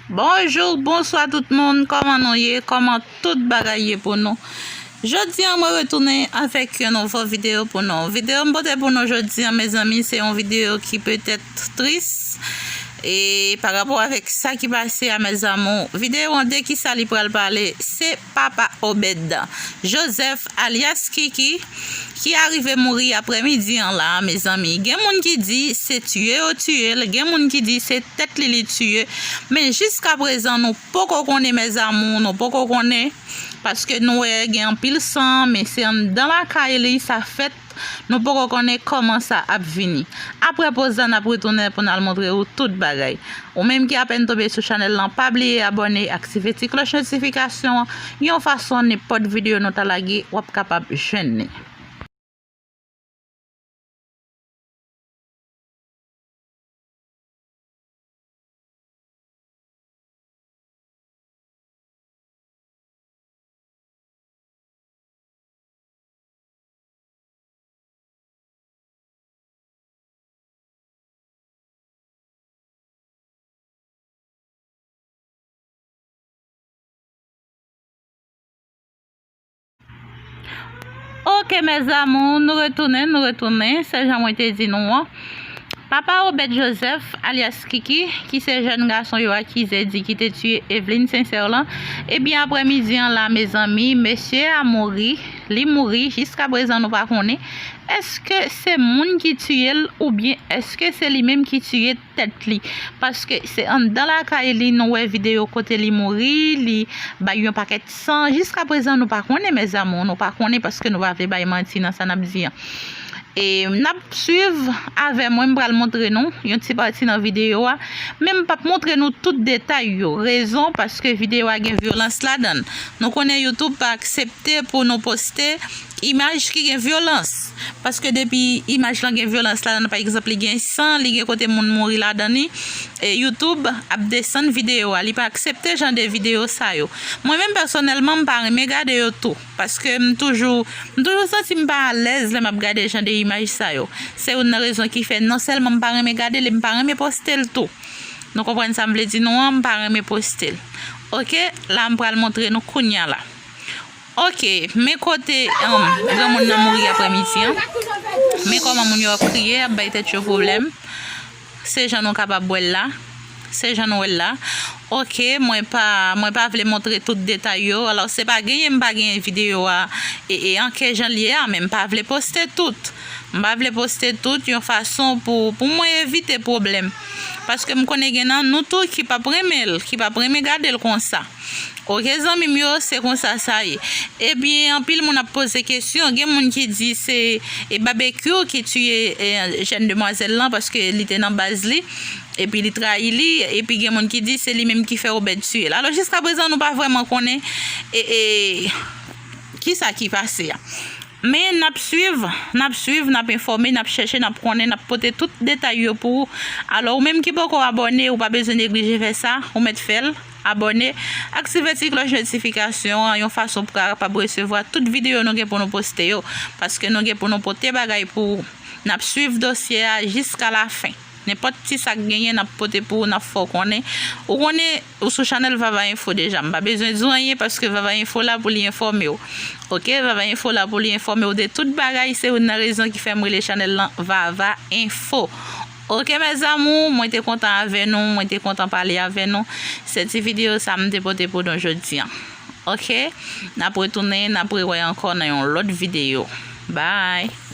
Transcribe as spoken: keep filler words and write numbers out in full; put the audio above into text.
Bonjou, bonswa tout moun, kòman nou ye? Kòman tout bagay ye pou nou? Jodi an, mwen retounen avèk yon nouvo videyo pou nou. Videyo m pote pou nou jodi an, mezanmi, se yon videyo ki petèt tris. E pa rapò avèk sa ki pase a, mes amours, videyo an de ki sa li pral pale, se papa Obed, Joseph alyas Kiki, ki arive mouri aprèmidi an la, mezanmi. Gen moun ki di se tiye yo tiye l, gen moun ki di se tèt li li tiye. Men jiska prezan, nou poko konnen, mes amours, nou poko konnen, paske nou wè gen anpil san, men se anndan lakay li sa fèt. Nou poko konnen kòman sa ap vini. Apre poz la, n ap retounen pou n al montre ou tout bagay. Ou menm ki apèn tonbe sou chanèl lan, pa bliye abòne, aktive ti klòch notifikasyon an, yon fason nenpòt videyo nou ta lage, w ap kapab jwenn li. Ok, mes amours, nou retounen, nou retounen. Se jan mwen te di nou an. Papa Obed Joseph, alyas Kiki, ki se jèn gason yo akize di ki te tiye Eveline Sincère lan, ebyen, aprèmidi an la, mezanmi, mesye a mouri, li mouri, jiska prezan nou pa konnen èske se moun ki tiye l oubyen èske se li menm ki tiye tèt li. Paske se anndan lakay li nou wè videyo kote li mouri, li bay yon pakèt san. Jiska prezan nou pa konnen, mes amours, nou pa konnen paske nou pa vle bay manti nan sa n ap di an. E n ap swiv avè mwen, m pral montre nou yon ti pati nan videyo a, men m p ap montre nou tout detay yo. Rezon, paske videyo a gen vyolans ladan l. Nou konnen YouTube pa aksepte pou nou poste imaj ki gen vyolans. Paske depi imaj lan gen vyolans ladan, pa egzanp, li gen san, li gen kote moun mouri ladan li, e YouTube ap desann videyo a. Li pa aksepte jan de videyo sa yo. Mwen menm pèsonèlman, m pa renmen gade yo tou. Paske m toujou, m toujou santi m pa alèz lè m ap gade jan de imaj sa yo. Se youn nan rezon ki fè non sèlman m pa renmen gade li, m pa renmen poste l tou. Nou konprann sa m vle di nou an, m pa renmen poste l. Ok, la m pral montre nou kounya la. Ok, men kote, um, granmoun nan mouri aprèmidi an. Men kòman moun yo ap kriye, ap bay tèt yo pwoblèm. Se jan nou kapab wè l la. Se jan nou wè l la. Ok, mwen pa, mwen pa vle montre tout detay yo. Alò, se pa genyen m pa genyen videyo a, e, e an ke jan l ye a, men m pa vle poste tout. M pa vle poste tout yon fason pou, pou mwen evite pwoblèm. Paske m konnen gen nan nou tou ki p ap renmen l, ki p ap renmen gade l konsa. Ok, zanmi m yo, se konsa sa ye. Ebyen, anpil moun ap poze kesyon. Gen moun ki di se, e, Babekyou ki tiye, e, jèn demwazèl lan paske li te nan baz li, epi li trayi li, epi gen moun ki di se li menm ki fè Obed tiye l. Alò, jiska prezan, nou pa vrèman konnen, e, e, kisa ki pase a. Men n ap swiv, n ap swiv, n ap enfòme, n ap chèche, n ap konnen, n ap pote tout detay yo pou ou. Alò, ou menm ki poko abòne, ou pa bezwen neglije fè sa, ou mèt fè l, abòne, aktive ti klòch notifikasyon an yon fason pou w kapab resevwa tout videyo nou gen pou nou poste yo, paske nou gen pou nou pote bagay pou ou. N ap swiv dosye a jiska lafen. Nenpòt ti sa k genyen, n ap pote pou ou, n ap fè w konnen. Ou konnen, ou sou chanèl Vava Info deja. M pa bezwen di w anyen paske Vava Info la pou li enfòme w. Ok, Vava Info la pou li enfòme w de tout bagay. Se youn nan rezon ki fè m rele chanèl lan Vava Info. Ok, mes amours, mwen te kontan avè nou, mwen te kontan pale avè nou. Se ti videyo sa m te pote pou nou jodi an. Ok, n ap retounen, n ap rewè ankò nan yon lòt videyo. Bye.